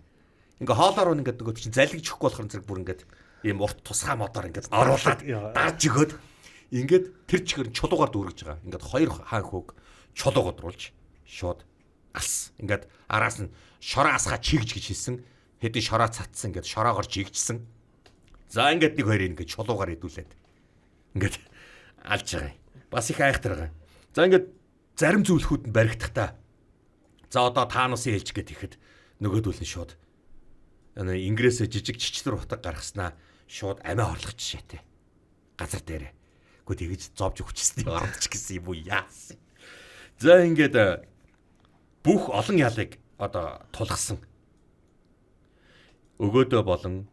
Ингээ хоолоор ингээд нөгөөт чинь залгиж өгөхгүй болохоор зэрэг бүр ингээд ийм урт тусгай модоор ингээд оруулаад дарж өгөөд ингээд тэр чихэр чулуугаар дүүргэж байгаа. Ингээд хоёр хаан хүүг чулуу годруулж шууд алс. Ингээд араас нь шороо асгаа чигж гэж хэлсэн. Хэдий шороо цатсан ингээд шороогоор чигжсэн. За ингээд нэг хоёрыг ингээд чулуугаар идүүлээд ингээд Алж байгаа юм. Бас их айхтар байгаа. За ингээд зарим зүйлхүүд нь баригдах та. За одоо Таносын ээлж гээд ихэд нөгөөдөл нь шууд Ингрээсээ жижиг чичтэр утга гаргаснаа шууд амиа хорлох жишээтэй. Газар дээрээ. Гэхдээ тэгэж зовж өгчсөний ордч гэсэн юм уу яасан. За ингээд бүх олон ялыг одоо тулгасан. Өгөөдөө болон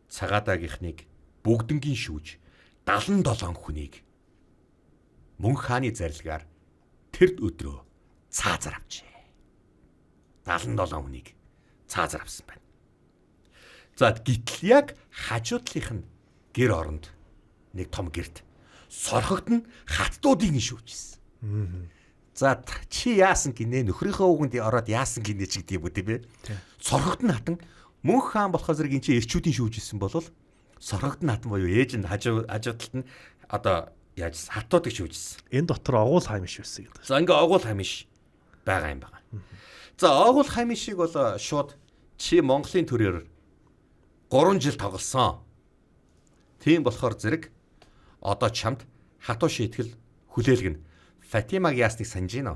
цагаадаагийнхныг бүгднгийн шүүж 77 хүнийг Мөнх хааны зарилгаар тэр өдрөө цаазар авчээ. 77 хүнийг цаазар авсан байна. За гítэл яг хажуу талынх нь гэр оронд нэг том гэрт сорхогд нь хаттуудыг нь шүүжсэн. За чи яасан гинэ нөхрийнхөө үгэнд ороод яасан гинэ ч гэдэг юм уу тийм ээ. Сорхогд нь хатан Мөнх хаан болохоор зэрэг эн чи эрчүүдийн шүүжсэн бол сорхогд нь хатан буюу ээж нь хажуу талд нь одоо яаж хаттуудыг шүүжсэн. Энэ дотор огуул хаймш байсан гэдэг. За ингээ огуул хаймш байгаа юм байна. За огуул хаймшийг бол шууд чи Монголын төрөөр 3 жил тоглосон. Тийм болохоор зэрэг одоо чамд хатуу шийтгэл хүлээлгэнэ. Фатимаг яасныг санаж гинэ.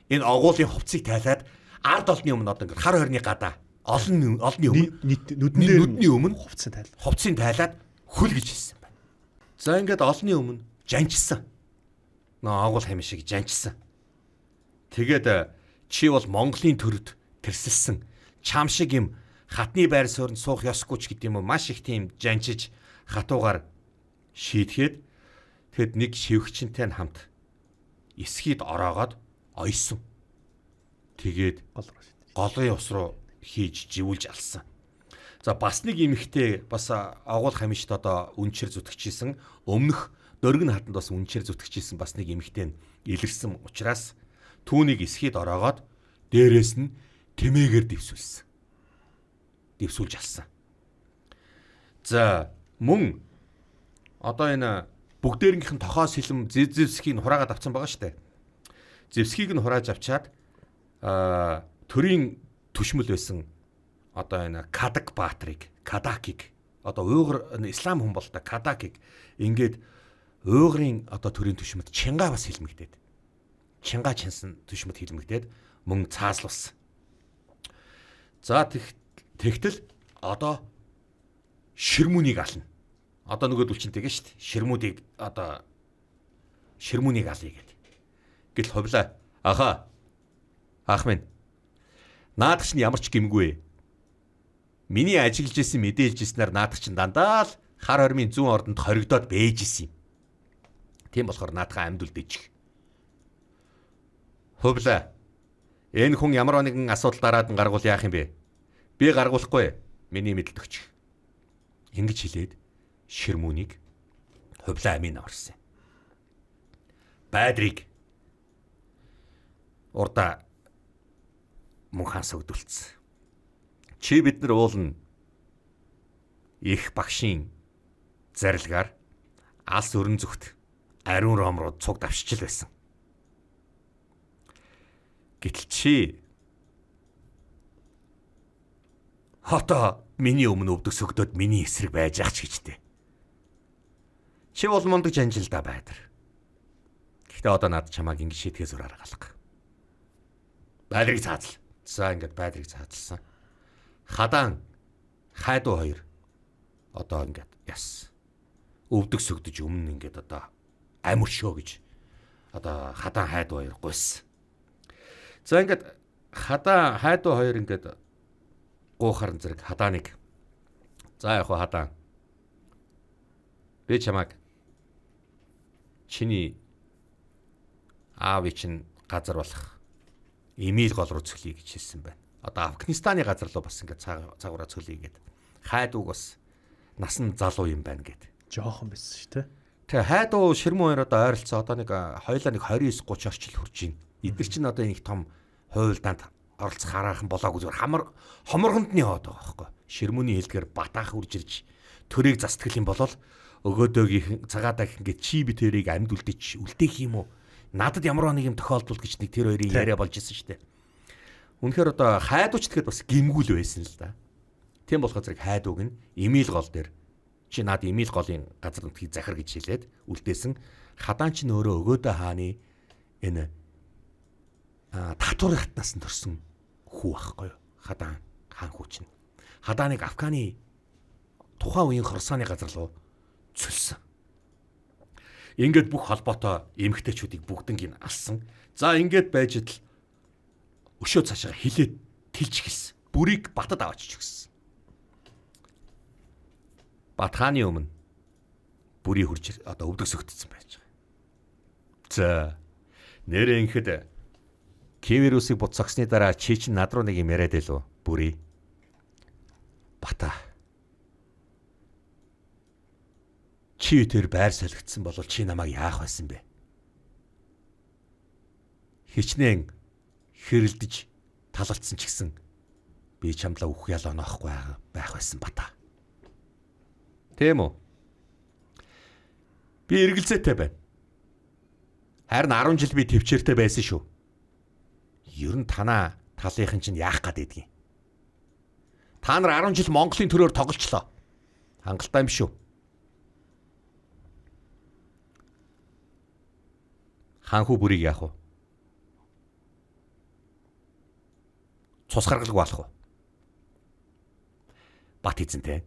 Энэ огуулын хувцсыг тайлаад ард олны өмнө одоо ингээд хар хорны гадаа олны өмнө нүдний өмнө хувцсыг тайлаад хөл гэж хэлсэн байна. За ингээд олны өмнө жанжсан. Нөө огуул хам шиг жанжсан. Тэгээд чи бол Монголын төрөд тэрсэлсэн чам шиг юм хатны байр суурьнд суух ёсгүй ч гэдэг юм уу маш их тийм жанжиж хатуугаар шийтгэхэд тэгэд нэг шивгчэнтэй нь хамт эсхийд ороогоод ойсон. Тэгээд голын ус руу хийж живүүлж алсан. За бас нэг эмэгтэй бас огуул хамишт одоо үнчээр зүтгэжсэн өмнөх дөргөн хатанд бас үнчээр зүтгэжсэн бас нэг эмэгтэй нь илэрсэн учраас түүнийг эсхийд ороогоод дээрээс нь тэмээгээр дэвсүүлсэн. Дэвсүүлж алсан. За мөн одоо энэ бүгдээрнийх нь тохоо сэлэм зэвсгийг нь хураагаад авсан байгаа шүү дээ. Зэвсгийг нь хурааж авчаад төрийн төшмөл байсан одоо энэ Кадаг Баатрыг, Кадакийг одоо уйгур ислам хүн бол та Кадакийг ингээд уйгурын одоо төрийн төшмөд Чинга бас хилмигдээд. Чинга чинсэн төшмөд хилмигдээд мөн цаазлуулсан. За тэгтэл одоо ширмүүнийг ална. Одоо нөгөөдөл чинь тэгээ шүү дээ. Ширмүүдийг одоо ширмүүнийг алъя гэд. Гэтэл хувлаа. Аха. Ах минь. Наадах чинь ямар ч гимгүй. Миний ажиглаж исэн мэдээлж ирснээр наадах чинь дандаа л хар хормын зүүн ордонд хоригдоод бэж исэн юм. Тийм болохоор наадхаа амьд үлдээчих. Хувлаа. Энэ хүн ямар нэгэн асуудал дараад нь гаргуул яах юм бэ? Би гаргуулахгүй. Миний мэдэлд өгчих. Ингэж хэлээд ширмүүнийг хувлаа амийн орсон. Байдрыг урдаа мөн хаан сөгдүүлсэн. Чи бид нар уулна их багшийн зарилгаар алс өрн зүгт ариун ром руу цуг давшчил байсан. Гэтэл чи одоо миний өмнө өвдөг сөгдөөд миний эсрэг байж ах ч гэжтэй. Чи бол мундаг жанжил да байдар. Гэхдээ одоо над чамааг ингэ шийтгэхээс өөр арга алга. Байдрыг цаазал. За ингээд байдрыг цаазалсан. Хадаан хайдуу хоёр одоо ингээд яс. Өвдөг сөгдөж өмнө ингээд одоо ам өршөө гэж одоо хадаан хайдуу хоёр гуйсан. За ингээд хадаан хайдуу хоёр ингээд гуухарн зэрэг хадааныг за яг хуу хадаан би чамайг чиний аавын чинь газар болох Эмил гол руу цөлье гэж хэлсэн байна. Одоо Афганистаны газар руу бас ингээд цагаараа цөлье гэд. Хайдууг бас насан залуу юм байна гэд. Жохон байсан шүү дээ. Тэгээ хайдуу ширмэн хоёр одоо ойролцоо одоо нэг хоёлаа нэг 29 30 орчил хүрч байна. Эдгэр чинь одоо нэг том хуйлдаанд оролцох хараахан болоогүй зүгээр хамар хоморгонд нь яваад байгаа байхгүй. Ширмүүний хэлдгээр батаах үрж ирж төрийг застгал юм болол өгөөдөөгийнхэн цагаадаа ингээд чи би тэрийг амьд үлдээч үлдээх юм уу? Надад ямар нэг юм тохиолдвол гэж нэг тэр хоёрын яриа болж исэн шүү дээ. Үнэхээр одоо хайдууч тэгэхэд бас гимгүүл байсан л да. Тийм болохоор зэрэг хайдууг нь Эмил гол дээр Чи над Эмил голын газар нутгийг захир гэж хэлээд үлдээсэн. Хадаан чинь өөрөө Өгөөдөө хааны энэ татвар хатнаас нь төрсэн хүү байхгүй юу? Хадаан хаан хүү чинь. Хадааныг Афганы тухайн үеийн Хорсаны газар руу цөлсөн. Ингээд бүх холбоотой эмэгтэйчүүдийг бүгднийг алсан. За ингээд байж идэл өшөө цаашаа хилээд тэлж эхэлсэн. Бүрийг Батад аваачиж өгсөн. Бат хааны өмнө бүрий хурж одоо өвдөг сөгтсөн байж байгаа. За нэрээ ингэхэд Киверусыг бут согсны дараа чи чинь над руу нэг юм яриад байлуу бүрий. Бата. Чи тэр байр солигдсон бол чи намайг яах байсан бэ? Хичнээн хэрэлдэж талалцсан ч гэсэн би чамлаа үх ял оноохгүй байх байсан бата. Тийм үү? Би эргэлзээтэй байна. Харин 10 жил би төвчээртэй байсан шүү. Ер нь танаа талынхан чинь яах гээд байдгийг. Та нар 10 жил Монголын төрөөр тоглолцлоо. Хангалттай юм шүү. Хаанхүү бүрийг яах вэ? Цус гаргалгүй болох уу? Бат эзэнтэй.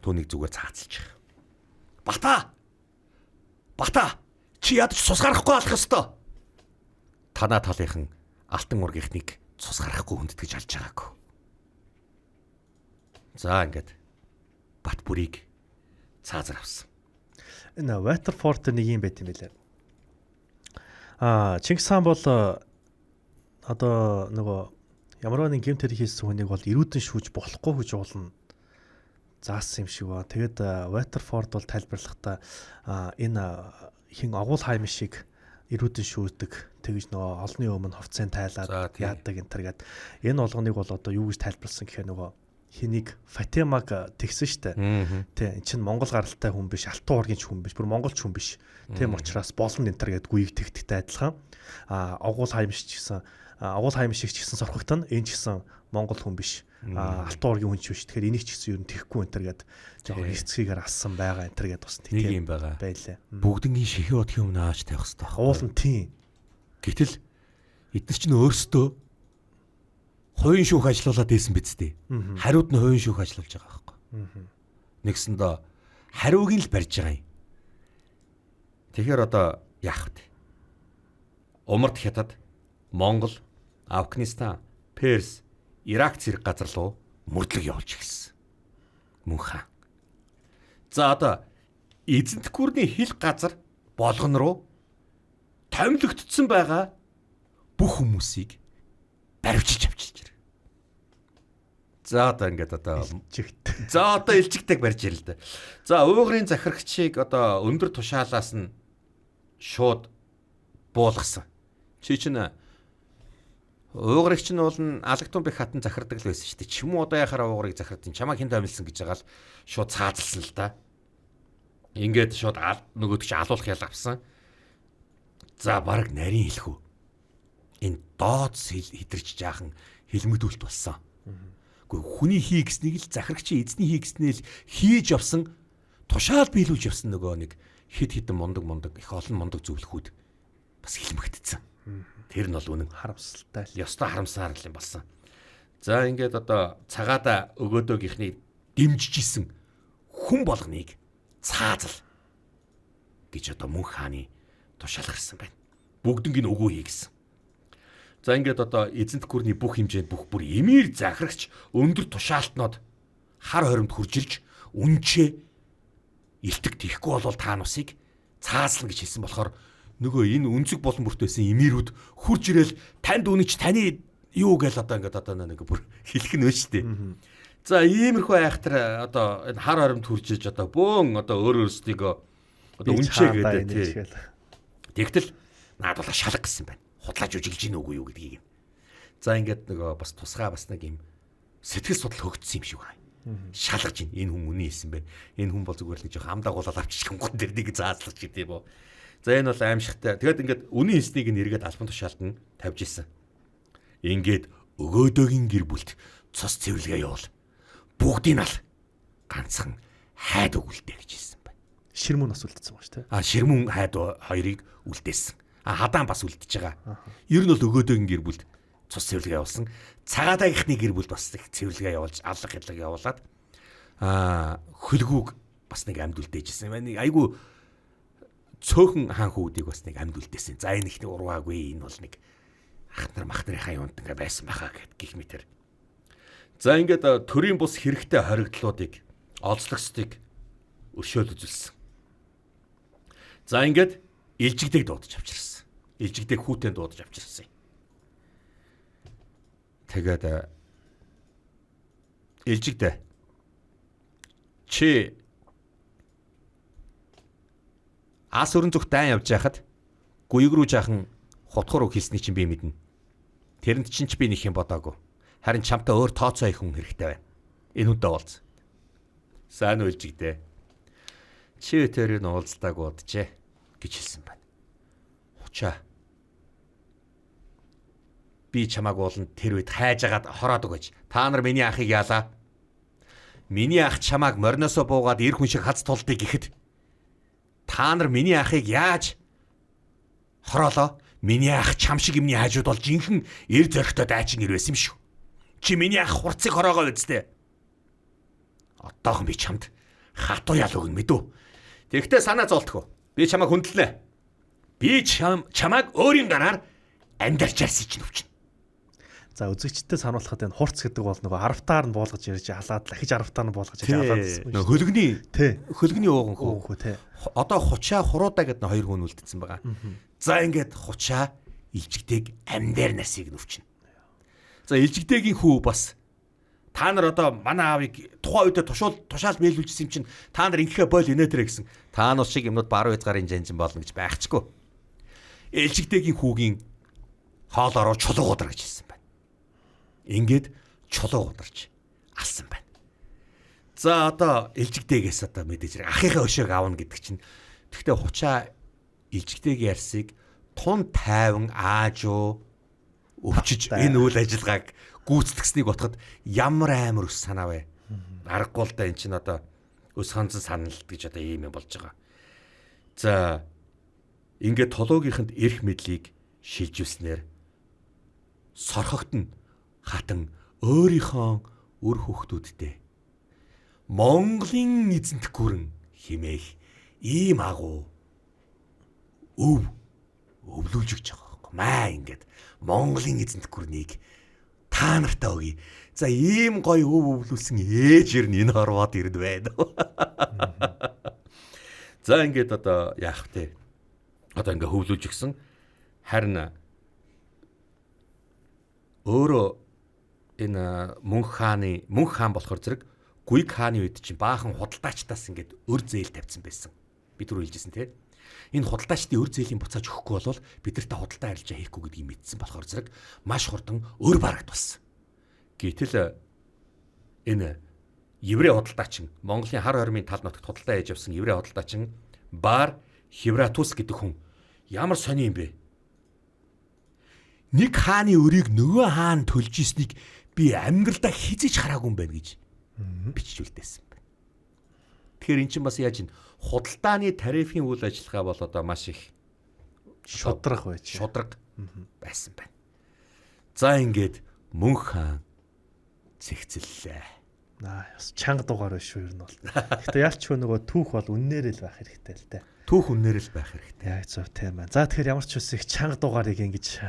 Түүнийг зүгээр цаацалж. Бата! Бата! Чи ядаж цус гаргахгүй алах ёстой. Танаа талынхан алтан ургийнхныг цус гаргахгүй хүндэтгэж алж байгаагүй. За ингээд Бат бүрийг цаазар авсан. Энэ Waterford нэг юм байт юм билээ. Чингис хаан бол одоо нөгөө ямар нэгэн гэмт хэрэг хийсэн хүнийг бол эрүүдэн шүүж болохгүй гэж уулна заасан юм шиг ба. Тэгээд Waterford бол тайлбарлахдаа энэ хин огуул хаймш шиг эрүүдэн шүүдэг тэгж нөгөө олонний өмнө хувцсыг тайлаад яадаг энэ төр гэд энэ болгоныг бол одоо юу гэж тайлбарласан гэхээр нөгөө хэнийг Фатимаг тэгсэн штэ. Тэ эн чинь Монгол гаралтай хүн биш, Алтан уургийн ч хүн биш, бүр монголч хүн биш. Тийм учраас болно энэ төр гэд гүйг тэгтэгтэй адилхан. Огуул хаймш ч гэсэн огуул хаймш шиг ч гэсэн сорхогдно. Энэ ч гэсэн монгол хүн биш. Алтан уургийн хүн ч биш. Тэгэхээр энийг ч гэсэн ер нь тэхгүй энэ төр гэд жоохон хэцгээгээр алсан байгаа энэ төр гэд бас нэг юм байгаа. Байлаа. Бүгднгийн шихээ бодхийн өмнө ааж тавих хэрэгтэй. Уулын тийм. Гэтэл эдгээр чинь өөрсдөө хувийн шүүх ажиллаулаад байсан биз дээ. Хариуд нь хувийн шүүх ажиллуулж байгаа байхгүй. Нэгсэндээ хариуг нь л барьж байгаа юм. Тэгэхээр одоо яах вэ? Умард Хятад, Монгол, Афганистан, Перс, Ирак зэрэг газар руу мөрдлөг явуулж эхэлсэн. Мөн хаан. За одоо эзэнт гүрний хил газар болгон руу томилогдсон байгаа бүх хүмүүсийг баривчилж авчилж ирээ. За одоо ингээд одоо илчигт. За одоо илчигтэйг барьж ирэл дээ. За уугрын захирагчийг одоо өндөр тушаалаас нь шууд буулгасан. Чи чинь уугрыг чинь уул нь Алгатун бэх хатан захирдаг л байсан шүү дээ. Чим үү одоо яхаараа уугрыг захирдсан. Чамаа хэн томилсон гэж байгаа л шууд цаазалсан л та. Ингээд шууд нөгөөдөг чи алуулах ял авсан. За бараг нарийн хэлэх үү. Энэ доод хидэрч жаахан хилмигдүүлэлт болсон. Гэхдээ хүний хий гэснийг л захирагчийн эзний хий гэснийг л хийж явсан, тушаал биелүүлж явсан нөгөө нэг хид хідэн мундаг их олон мундаг зөвлөхүүд бас хилмигдсэн. Тэр нь бол үнэн харамсалтай. Ёстой харамсаар л юм болсон. За ингээд одоо цагаада өгөөдөөгийнхнийг дэмжиж исэн хүн болгоныг цаазал гэж одоо мөнх хааны тушаал гарсан байна. Бүгднийг нь үгүй хий гэсэн. За ингээд одоо эзэнт гүрний бүх хэмжээнд бүх бүр эмир захирагч өндөр тушаалтнууд хар хоримд хурж ирж үнчээ илтэг тийхгүй болвол та нусыг цааслана гэж хэлсэн болохоор нөгөө энэ өнцөг болон бүрт байсан эмирүүд хурж ирээл танд үнэж таны юу гээл одоо ингээд одоо нэг бүр хэлэх нь байна шүү дээ. За иймэрхүү айхтар одоо энэ хар хоримд хурж иж одоо бөөн одоо өөр өөрсдийгөө одоо үнчээ гэдэг тий. Тэгтэл наад бол шалга гэсэн байна. Худлаа жүжиглж гин үгүй юу гэдгийг. За ингээд нөгөө бас тусгай бас нэг юм сэтгэл судлал хөгжсөн юм шиг байна. Шалгаж гин энэ хүн үнэн хэлсэн байна. Энэ хүн бол зүгээр л нэг жоох ам дагуулаад авчиж гингүүн дээр нэг заазлах гэдэг юм уу. За энэ бол аимшигтай. Тэгээд ингээд үнэн хэлснийг нь эргээд албан тушаалд нь тавьж исэн. Ингээд өгөөдөөгийн гэр бүлд цус цэвэрлэгээ явуул. Бүгдийг ал ганцхан хайд өгүүлдэ гэж хэлсэн байна. Ширмүн бас үлдсэн баг шүү дээ. А ширмүн хайд хоёрыг үлдээсэн. А хадаан бас үлдэж байгаа. Ер нь бол өгөөдөөгийн гэр бүлд цус цэвэрлэгээ явуулсан. Цагаатаагийнхны гэр бүлд бас их цэвэрлэгээ явуулж алга хялга явуулаад хөлгүүг бас нэг амьд үлдээжсэн. Нэг айгүй цөөхөн хаан хүүдийг бас нэг амьд үлдээсэн. За энэ их нэг урваагүй, энэ бол нэг ах нар мах нарынхаа юунд ингээ байсан баха гэд гих мэтэр. За ингээд төрийн бус хэрэгтэй хоригдлуудыг олзлогчдыг өршөөл үзүүлсэн. За ингээд илжигдэг дуудаж авчирсан. Илжигдэг хүүтэн дуудаж авчирсан. Тэгээд илжигдэ чи ас өрн зүгт дайн явж байхад гуйг рүү жаахан хутгар үг хэлсний чинь би мэднэ. Тэрэнд чинь ч би нэг юм бодоогүй. Харин чамтай өөр тооцоо их хүн хэрэгтэй байна. Энэ хүнтэй уулз. Сайн уу илжигдэ. Чи тэрийг уулзтааг уджээ гэж хэлсэн байна. Хучаа. Би чамааг ууланд тэр үед хайж агаад хороод өгөөч. Та нар миний ахыг яалаа. Миний ах чамааг мориноосоо буугаад эр хүн шиг хац тулдыг гэхэд та нар миний ахыг яаж хороолоо? Миний ах чам шиг юмны хажууд бол жинхэнэ эр зөрөгтэй дайчин ир байсан юм шүү. Чи миний ах хурцыг хороогоо үсттэй. Одоохон би чамд хатуу ял өгнө мэдүү. Тэгэхдээ санаа зовлтгоо. Би чамайг хүндлэнэ. Би чамайг өөрийн гараар амьдарч ярьсан чинь өвчин. За үзэгчдэд сануулхад энэ хурц гэдэг бол нөгөө аравтаар нь буулгаж ярьж алаад лахиж аравтаар нь буулгаж ярьж алаад гэсэн. Нөгөө хөлгөний ууган хөө. Тий. Одоо хучаа хуруудаа гэдэг нь хоёр хүн үлдсэн байгаа. За ингээд хучаа илжигтэйг амьдаар насыг нүвчин. За илжигтэйгийн хүү бас та нар одоо манай аавыг тухайн үедээ тушаал мэлүүлжсэн юм чинь та нар ингэхэ бойл инээ тэрэ гэсэн. Та нар шиг юмнууд баруун хязгаарын жанжин болно гэж байхчгүй. Илжигтэйгийн хүүгийн хоолоороо чулуу гудар гэж хэлсэн байна. Ингээд чулуу гударч алсан байна. За одоо илжигтэйгээс одоо мэдээж хэрэг ахыхаа өшөөг авна гэдэг чинь. Тэгэхдээ хучаа илжигтэйгийн ярьсыг тун тайван аажуу өвчиж энэ үйл ажиллагааг гүйцэтгснийг бодоход ямар амар өс санаа вэ? Аргагүй л да эн чинь одоо өс хонцон саналт гэж одоо ийм юм болж байгаа. За ингээд толгойнхонд эрх мэдлийг шилжүүлснээр сорхогт нь хатан өөрийнхөө үр хүүхдүүдтэй Монголын эзэнт гүрэн химээх ийм агуу өв өвлүүлж өгч байгаа байхгүй. Маа ингээд Монголын эзэнт гүрнийг та нартай өгье. За ийм гоё өв өвлүүлсэн ээж ер нь энэ хорвоод ирд байна. За ингээд одоо яах вэ? Одоо ингээд хөвлүүлж өгсөн. Харин өөрөө энэ мөнх хаан болохоор зэрэг Гуйг хааны үед чинь баахан худалдаачдаас ингээд өр зээл тавьсан байсан. Би түрүү хэлжсэн тий. Энэ худалдаачдын өр зээлийн буцааж өгөхгүй бол бид нартай худалдаа арилжаа хийхгүй гэдгийг мэдсэн болохоор зэрэг маш хурдан өр барагд болсон. Гэтэл энэ еврей худалдаачин Монголын хар хормын тал нутагт худалдаа хийж явсан еврей худалдаачин Бар Хевратус гэдэг хүн ямар сони юм бэ? Нэг хааны өрийг нөгөө хаан төлж ирснийг би амьдралдаа хизэж хараагүй юм байна гэж бичиж үлдээсэн байна. Тэгэхээр эн чинь бас яаж ин худалдааны тарифын үйл ажиллагаа бол одоо маш их шудраг байж. Шудраг байсан байна. За ингээд мөнх хаан цэгцэллээ. Аа бас чанга дугаар биш шүү ер нь бол. Гэхдээ ялч нөгөө түүх бол үннээр л байх хэрэгтэй л дээ. Түүх үннээр л байх хэрэгтэй. Яг зөв тийм байна. За тэгэхээр ямар ч үс их чанга дугаарыг ингэж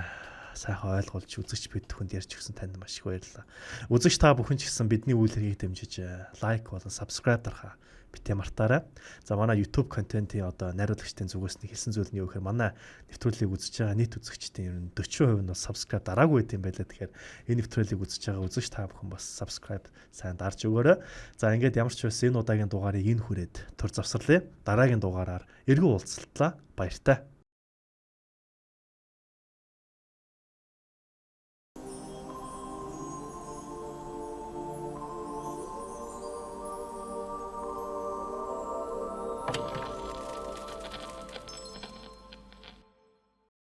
сайхан ойлгуулж үзэгч бид бүхэнд ярьж өгсөн танд маш их баярлалаа. Үзэгч та бүхэн ч гэсэн бидний үйл хэргийг дэмжиж лайк болон subscribe дарахаа битгий мартаарай. За манай YouTube контентын одоо найруулагчдын зүгээс нь хэлсэн зүйл нь юу гэхээр манай нэвтрүүлгийг үзэж байгаа нийт үзэгчдийн ер нь 40% нь бас subscribe дараагүй байт юм байлаа. Тэгэхээр энэ нэвтрүүлгийг үзэж байгаа үзэгч та бүхэн бас subscribe сайн дарж өгөөрэй. За ингээд ямар ч байсан энэ удаагийн дугаарыг энэ хүрээд төр завсарлая. Дараагийн дугаараар эргэн уулзтлаа. Баяртай.